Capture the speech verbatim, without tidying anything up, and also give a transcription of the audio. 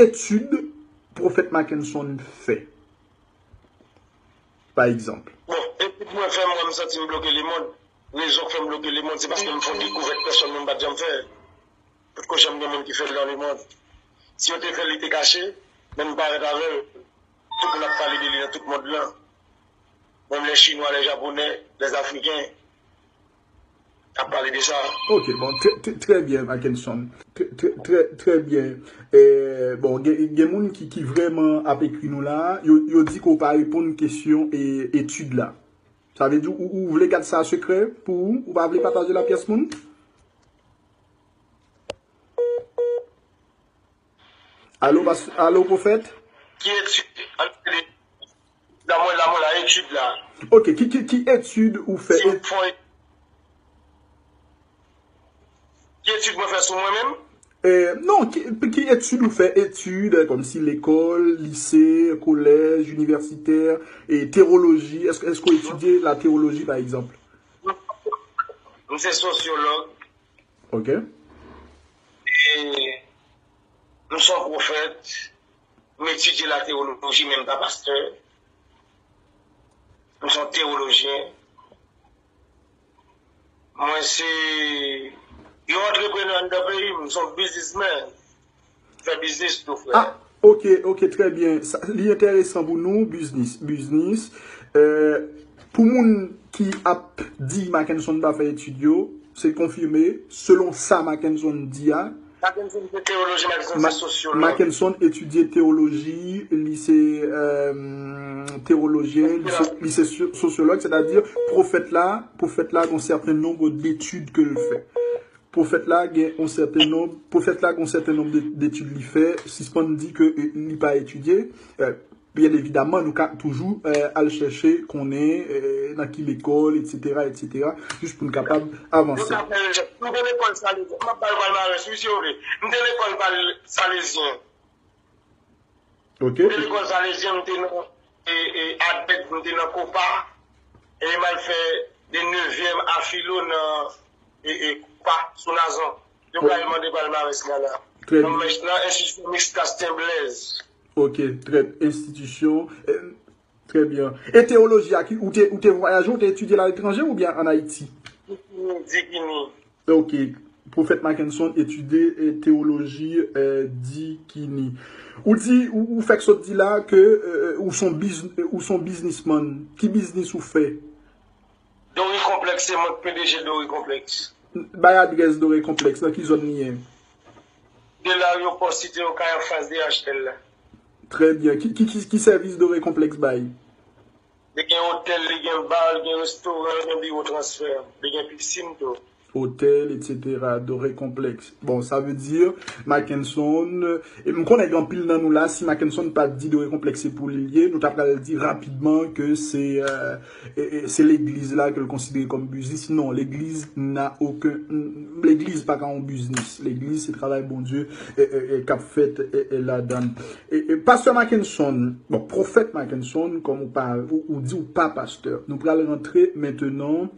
etid Pwofèt Mackenson fè, pa egzanp? Bon, etid mwen fè, mwen, m santi m bloke lemonn. Rezon k fè m bloke lemonn, se paske m fè yon dekouvèt pèsòn menm pa t janm fè. Potko janm gen moun ki fè l nan lemonn. Si yo te fè l, li te kache, men m parèt avè l. Tout moun ap pale de li nan tout mond lan. Menm lè Chinwa, lè Japonè, lè Afriken ap pale de sa. Ok, bon, trè, trè, trè byen, Mackenson. Trè, trè, trè, trè byen. Eh, bon, gen, gen moun ki, ki vrèman ap ekri nou la, yo, yo di ke w pa reponn kesyon e etid la. Sa vle di ou, ou vle gad sa sekrè pou ou, ou pa vle pataje l ak pyès moun? Alo, pas, alo, Pwofèt? Ki etid? An tande. La mwen, la mwen, la etid la. Ok, ki, ki, ki etid ou fè? Si m fè yon Ki etid mwen fè sou mwen menm? Eh, non, ki, ki etid ou fè? Etid, eh, kòmsi lekòl, lise, kolèj, inivèsitè, e tewoloji. Èske, èske ou etidye la tewoloji, pa egzanp? M se sosyològ. Ok. E m se yon pwofèt. M etidye la tewoloji, men m pa pastè. M se yon tewolojyen. Mwen se yon antreprenè anndan peyi m, m se yon biznismenn. M fè biznis tou, frè. Ah, ok, ok, trè byen. Sa, li enteresan pou nou, biznis, biznis. Eh, pou moun ki ap di Mackenson pa fè etid yo, se konfime, selon sa Mackenson di a, Mackenson se tewolojyen, Mackenson se sosyològ. Mackenson etidye tewoloji, li se, eh, tewolojyen, li se, li se so-, sosyològ, sètadi pwofèt la, pwofèt la gen yon sèten nonb de etid ke l fè. Pwofèt la gen yon sèten nonb, pwofèt la gen yon sèten nonb de, de etid li fè, sispann di ke, eh, li pa etidye. Eh, Byen evidaman, nou ka toujou, eh, al chèche konnen, eh, nan ki lekòl, etsetera, etsetera, jis pou n kapab avanse. Yo ka fè rejèt. M te lekòl Salezyen. M ap ba yo palmarès, wi, si yo vle. M te lekòl Pal-, Salezyen. Ok. M te lekòl Salezyen, m te nan, e, e, ADEC, m te nan COPA. E m al fè de nevyèm a filo nan, e, e, COPA, sou Nazon. Yo ka al mande palmarès la, la. Trè Nan byen. mèch, nan Institut Mixte Casten Blaise. Ok, trè, enstitisyon, eh, trè byen. E tewoloji a, ki, ou te, ou te vwayaje, ou te etidye l aletranje oubyen ann Ayiti? Dikini. Ok. Pwofèt Mackenson etidye, eh, tewoloji, eh, Dikini. Ou di, ou, ou fèk sot di la ke, eh, ou se yon biz-, ou se yon biznismann. Ki biznis ou fè? Dori Konplèks, se mwen k P D G Dori Konplèks. Bay adrès Dori Konplèks, nan ki zòn li ye? De Lareyopò, Site Okay, anfas D H L la. Trè byen. Ki, ki, ki, ki sèvis Dori Konplèks bay? Li gen otèl, li gen ba, li gen restoran, li gen biwo transfè, li gen pisin tou. Otèl, etsetera, Dori Konplèks. Bon, sa vle di, Mackenson, e m konnen gen anpil nan nou la, si Mackenson pa t di Dori Konplèks se pou li l ye, nou ta pral di rapidman ke se, eh, e, e, se legliz la ke l konsidere kòm biznis. Non, legliz na oken, legliz pa ka yon biznis. Legliz se travay Bondye, e, e, e, k ap fèt, e, e, ladan l. E, e, Pastè Mackenson, bon, Pwofèt Mackenson, kòm ou pa, ou, ou di ou pa pastè. Nou pral rantre mentenan